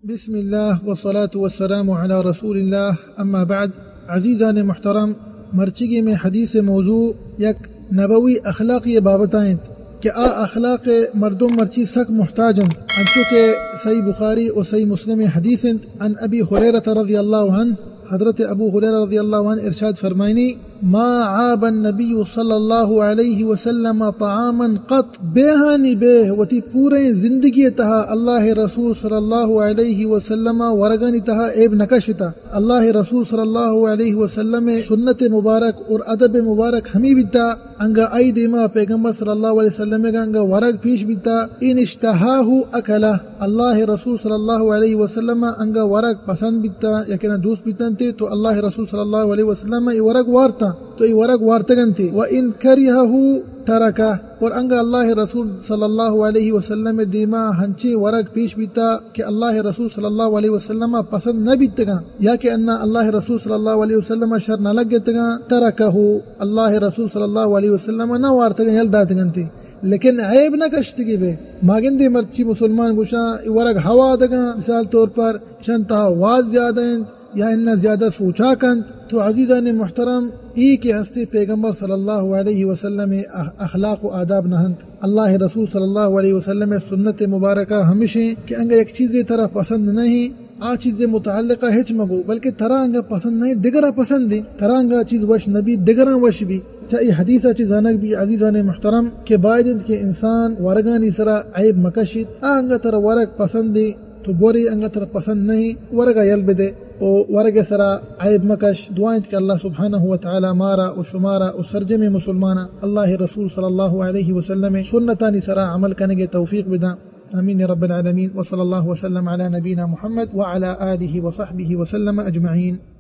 بسم اللہ والصلاة والسلام علی رسول اللہ، اما بعد۔ عزیزان محترم، مرچیگی میں حدیث موضوع یک نبوی اخلاقی بابت انت کہ آ اخلاق مردم مرچی سک محتاج انت، انچو کہ صحیح بخاری و صحیح مسلم حدیث انت۔ عن ابی ہریرہ رضی اللہ عنہ، حضرت ابو ہریرہ رضی اللہ عنہ ارشاد فرمائنی، ما عاب النبی صلی اللہ علیہ وسلم طعاما قط، بیہانی بیہ وتی پوریں زندگی تہا اللہ رسول صلی اللہ علیہ وسلم ورگانی تہا عیب نکشتا۔ اللہ رسول صلی اللہ علیہ وسلم سنت مبارک اور ادب مبارک ہمی بیتا، انگا آئی دیما پیغمبر صلی اللہ علیہ وسلم گا انگا ورگ پیش بیتا، ان اشتہاہ اکلہ، اللہ رسول صلی اللہ علیہ وسلم انگا ورگ پسند بیتا، یقینا دوست بیتنتے، تو اللہ رسول صلی اللہ علیہ وسلم ای ورگ وارتا، تو ای ورگ وارتگنتے، و ان کریہہ ترکہ، اور انگا اللہ رسول صلی اللہ علیہ وسلم دیما ہنچیں ورگ پیش بیتا کہ اللہ رسول صلی اللہ علیہ وسلم پسند نہ بیتگاں، یا کہ انا اللہ رسول صلی اللہ علیہ وسلم شر نہ لگتگاں، ترکہ، اللہ رسول صلی اللہ علیہ وسلم نہ وارتگاں، یل داتگنتے۔ لیکن عیب نہ کشتگی بے۔ ما گندے مرچی مسلمان گوشاں، ای ورگ ہوا دگاں، مثال طور پر چند تہا واد زیادہ انت یا انہ زیادہ سوچا کنت۔ تو عزیزان محترم، ای کہ ہستے پیغمبر صلی اللہ علیہ وسلم اخ-، اخلاق و آداب نہ انت۔ اللہ رسول صلی اللہ علیہ وسلم سنت مبارکہ ہمشیں کہ انگا یک چیزے ترا پسند نہیں، آ چیز متعلقہ ہچ مگو، بلکہ ترا انگا پسند نہیں، دگرا پسند ہے۔ ترا انگا چیز وش نبی، دگراں وش بی۔ چا ای حدیثہ چی زانگ بی عزیزان محترم کہ باید انت کہ انسان ورگانی سرا عیب مکشیت۔ آ انگا ترا ورگ پسند ہے، تو گورے انگا ترا پسند نہیں، ورگا یل بدے و ورگ سرا عیب مکش۔ دعا انت کہ اللہ سبحانہ و تعالی مارا و شمارا و سرجمیں مسلمانا اللہ رسول صلی اللہ علیہ وسلم سنتانی سرا عمل کنگے توفیق بداں۔ آمین رب العالمین۔ وصلی اللہ وسلم علی نبینا محمد وعلی آلہ وصحبہ وسلم اجمعین۔